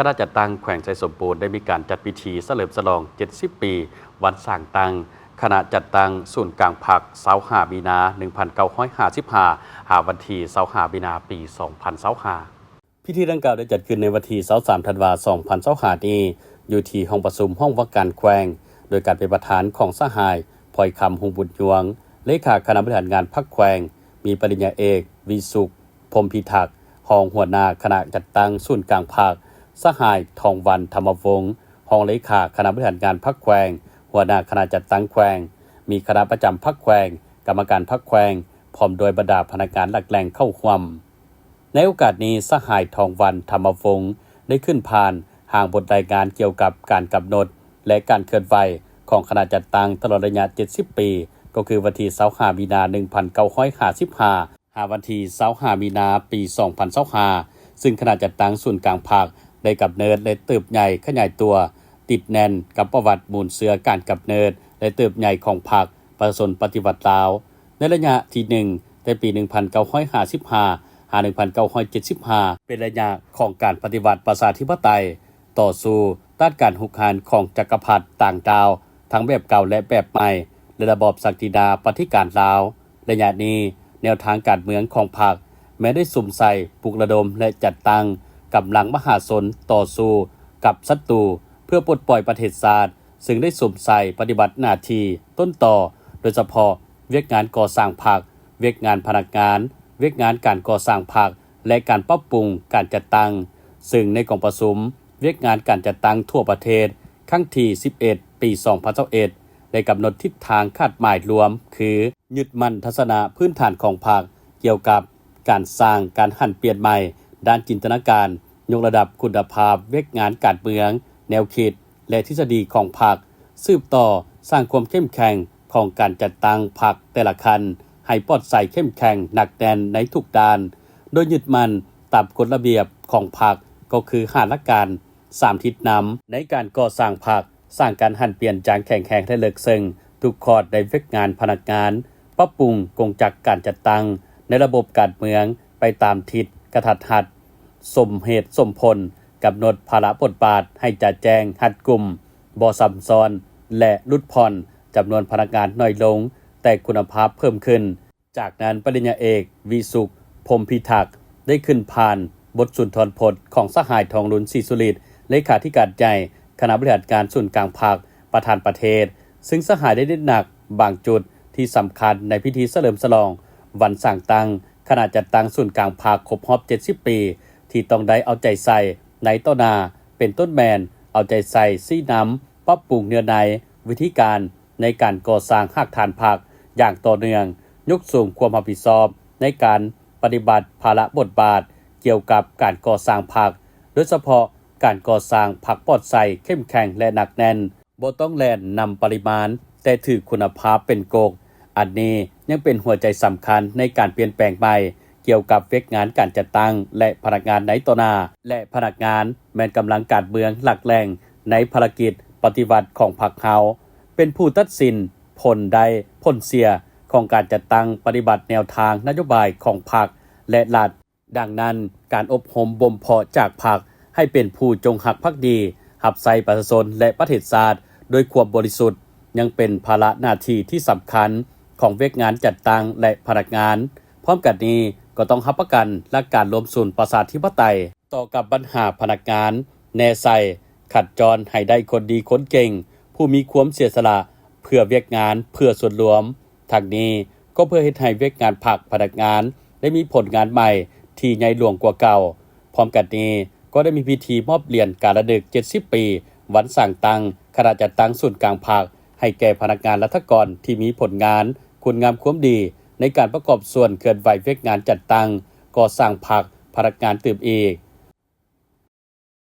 ຄະນະຈັດຕັ້ງແຂວງໄຊສົມບູນ ໄດ້ມີການຈັດພິທີສະເຫຼີມສະຫຼອງເຈັດສິບປີ ວັນສ້າງຕັ້ງຄະນະຈັດຕັ້ງສູນກາງພັກ ຊາວຫ້າມີນາ ໜຶ່ງພັນເກົ້າຮ້ອຍຫ້າສິບຫ້າ ຫາວັນທີຊາວຫ້າມີນາ ປີສອງພັນຊາວຫ້າ. ພິທີດັ່ງກ່າວໄດ້ຈັດຂຶ້ນໃນວັນທີຊາວສາມທັນວາ ສອງພັນຊາວຫ້ານີ້ ຢູ່ທີ່ຫ້ອງປະຊຸມຫ້ອງວ່າການແຂວງ ໂດຍການເປັນປະທານຂອງສະຫາຍ ພອຍຄຳ ຮຸ່ງບຸນຍວງ ເລຂາຄະນະບໍລິຫານງານພັກແຂວງ, ມີປະລິນຍາເອກ ວິສຸກ ພົມພິທັກ ຮອງຫົວໜ້າຄະນະຈັດຕັ້ງສູນກາງພັກ, ສະຫາຍ ທອງວັນ ທຳມະວົງ ຮອງເລຂາຄະນະບໍລິຫານງານພັກແຂວງ, ຫົວໜ້າຄະນະຈັດຕັ້ງແຂວງ, ມີຄະນະປະຈຳພັກແຂວງ, ກຳມະການພັກແຂວງ ພ້ອມດ້ວຍບັນດາພະນັກງານຫຼັກແຫຼ່ງເຂົ້າຮ່ວມ. ໃນໂອກາດນີ້ ສະຫາຍ ທອງວັນ ທຳມະວົງ ໄດ້ຂຶ້ນຜ່ານຮ່າງບົດລາຍງານກ່ຽວກັບການກຳນົດ ແລະ ການເຄື່ອນໄຫວຂອງຄະນະຈັດຕັ້ງຕະຫຼອດໄລຍະເຈັດສິບປີ ກໍຄືວັນທີຊາວຫ້າມີນາ ໜຶ່ງພັນເກົ້າຮ້ອຍຫ້າສິບຫ້າ ຫາວັນທີຊາວຫ້າມີນາ ປີສອງພັນຊາວຫ້າ ຊຶ່ງຄະນະຈັດຕັ້ງສູນກາງພັກໄດ້ກຳເນີດ ແລະ ເຕີບໃຫຍ່ຂະຫຍາຍຕົວ ຕິດແໜ້ນກັບປະຫວັດມູນເຊື້ອການກຳເນີດ ແລະ ເຕີບໃຫຍ່ຂອງພັກປະຊາຊົນປະຕິວັດລາວ ໃນໄລຍະທີໜຶ່ງ ແຕ່ປີໜຶ່ງພັນເກົ້າຮ້ອຍຫ້າສິບຫ້າ ຫາ ໜຶ່ງພັນເກົ້າຮ້ອຍເຈັດສິບຫ້າ ເປັນໄລຍະຂອງການປະຕິວັດປະຊາທິປະໄຕ, ຕໍ່ສູ້ຕ້ານການຮຸກຮານຂອງຈັກກະພັດຕ່າງດາວ ທັງແບບເກົ່າ ແລະ ແບບໃໝ່ ແລະ ລະບອບສັກດິນາປະຕິການລາວ. ໄລຍະນີ້ ແນວທາງການເມືອງຂອງພັກແມ່ນໄດ້ສຸມໃສ່, ປຸກລະດົມ ແລະ ຈັດຕັ້ງກຳລັງມະຫາຊົນຕໍ່ສູ້ກັບສັດຕູ ເພື່ອປົດປ່ອຍປະເທດຊາດ, ຊຶ່ງໄດ້ສຸມໃສ່ປະຕິບັດໜ້າທີ່ຕົ້ນຕໍ, ໂດຍສະເພາະວຽກງານກໍ່ສ້າງພັກ, ວຽກງານພະນັກງານ, ວຽກງານການກໍ່ສ້າງພັກ ແລະ ການປັບປຸງການຈັດຕັ້ງ, ຊຶ່ງໃນກອງປະຊຸມວຽກງານການຈັດຕັ້ງທົ່ວປະເທດຄັ້ງທີສິບເອັດ ປີສອງພັນຊາວເອັດ ໄດ້ກຳນົດທິດທາງຄາດໝາຍລວມ ຄື ຍຶດໝັ້ນທັດສະນະພື້ນຖານຂອງພັກ ກ່ຽວກັບການສ້າງການຫັນປ່ຽນໃໝ່ດ້ານຈິນຕະນາການ, ຍົກລະດັບຄຸນນະພາບວຽກງານການເມືອງ, ແນວຄິດ ແລະ ທິດສະດີຂອງພັກ, ສືບຕໍ່ສ້າງຄວາມເຂັ້ມແຂງຂອງການຈັດຕັ້ງພັກແຕ່ລະຂັ້ນ ໃຫ້ປອດໃສ, ເຂັ້ມແຂງ, ໜັກແໜ້ນໃນທຸກດ້ານ, ໂດຍຍຶດໝັ້ນຕາມກົດລະບຽບຂອງພັກ ກໍຄືຫ້າຫຼັກການ, ສາມທິດນຳໃນການກໍ່ສ້າງພັກ, ສ້າງການຫັນປ່ຽນຢ່າງແຂງແຮງ ແລະ ເລິກເຊິ່ງທຸກຂອດໃນວຽກງານພະນັກງານ, ປັບປຸງກົງຈັກການຈັດຕັ້ງໃນລະບົບການເມືອງໄປຕາມທິດກະທັດຮັດ, ສົມເຫດສົມຜົນ, ກຳນົດພາລະບົດບາດໃຫ້ຈະແຈ້ງ, ຮັດກຸມ, ບໍ່ຊ້ຳຊ້ອນ ແລະ ຫຼຸດຜ່ອນ, ຈຳນວນພະນັກງານໜ້ອຍລົງ ແຕ່ຄຸນນະພາບເພີ່ມຂຶ້ນ. ຈາກນັ້ນ ປະລິນຍາເອກ ວິສຸກ ພົມພິທັກ ໄດ້ຂຶ້ນຜ່ານບົດສຸນທອນພົດຂອງສະຫາຍ ທອງລຸນ ສີສຸລິດ ເລຂາທິການໃຫຍ່ຄະນະບໍລິຫານງານສູນກາງພັກ ປະທານປະເທດ, ຊຶ່ງສະຫາຍໄດ້ເນັ້ນໜັກບາງຈຸດທີ່ສຳຄັນໃນພິທີສະເຫຼີມສະຫຼອງວັນສ້າງຕັ້ງຄະນະຈັດຕັ້ງສູນກາງພັກຄົບຮອບເຈັດສິບປີ ທີ່ຕ້ອງໄດ້ເອົາໃຈໃສ່ໃນຕໍ່ໜ້າ ເປັນຕົ້ນແມ່ນເອົາໃຈໃສ່ຊີ້ນຳ, ປັບປຸງເນື້ອໃນ, ວິທີການ ໃນການກໍ່ສ້າງຮາກຖານພັກຢ່າງຕໍ່ເນື່ອງ, ຍົກສູງຄວາມຮັບຜິດຊອບໃນການປະຕິບັດພາລະບົດບາດກ່ຽວກັບການກໍ່ສ້າງພັກ, ໂດຍສະເພາະການກໍ່ສ້າງພັກປອດໃສ, ເຂັ້ມແຂງ ແລະ ໜັກແໜ້ນ, ບໍ່ຕ້ອງແລ່ນນຳປະລິມານ, ແຕ່ຖືຄຸນນະພາບເປັນກົກ. ອັນນີ້ຍັງເປັນຫົວໃຈສຳຄັນໃນການປ່ຽນແປງໃໝ່ ກ່ຽວກັບວຽກງານການຈັດຕັ້ງ ແລະ ພະນັກງານໃນຕໍ່ໜ້າ ແລະ ພະນັກງານແມ່ນກຳລັງການເມືອງຫຼັກແຫຼ່ງໃນພາລະກິດປະຕິວັດຂອງພັກເຮົາ, ເປັນຜູ້ຕັດສິນຜົນໄດ້ຜົນເສຍຂອງການຈັດຕັ້ງປະຕິບັດແນວທາງນະໂຍບາຍຂອງພັກ ແລະ ລັດ. ດັ່ງນັ້ນ, ການອົບຮົມບົ່ມເພາະຈາກພັກໃຫ້ເປັນຜູ້ຈົງຮັກພັກດີ, ຮັບໃຊ້ປະຊາຊົນ ແລະ ປະເທດຊາດດ້ວຍຄວາມບໍລິສຸດ ຍັງເປັນພາລະໜ້າທີ່ທີ່ສຳຄັນຂອງວຽກງານຈັດຕັ້ງ ແລະ ພະນັກງານ. ພ້ອມກັນນີ້, ກໍຕ້ອງຮັບປະກັນຫຼັກການລວມສູນປະຊາທິປະໄຕ. ຕໍ່ກັບບັນຫາພະນັກງານ, ແນໃສ່ຂັດຈ້ອນໃຫ້ໄດ້ຄົນດີຄົນເກັ່ງ, ຜູ້ມີຄວາມເສຍສະຫຼະເພື່ອວຽກງານເພື່ອສ່ວນລວມ. ທັງນີ້ກໍເພື່ອເຮັດໃຫ້ວຽກງານພັກພະນັກງານໄດ້ມີຜົນງານໃໝ່ທີ່ໃຫຍ່ຫຼວງກວ່າເກົ່າ. ພ້ອມກັນນີ້ກໍໄດ້ມີພິທີມອບຫຼຽນກາລະລຶກເຈັດສິບປີ ວັນສ້າງຕັ້ງຄະນະຈັດຕັ້ງສູນກາງພັກ ໃຫ້ແກ່ພະນັກງານລັດຖະກອນທີ່ມີຜົນງານ, ຄຸນງາມຄວາມດີໃນການປະກອບສ່ວນເຄື່ອນໄຫວວຽກງານຈັດຕັ້ງກໍ່ສ້າງພັກພະນັກງານຕື່ມອີກ.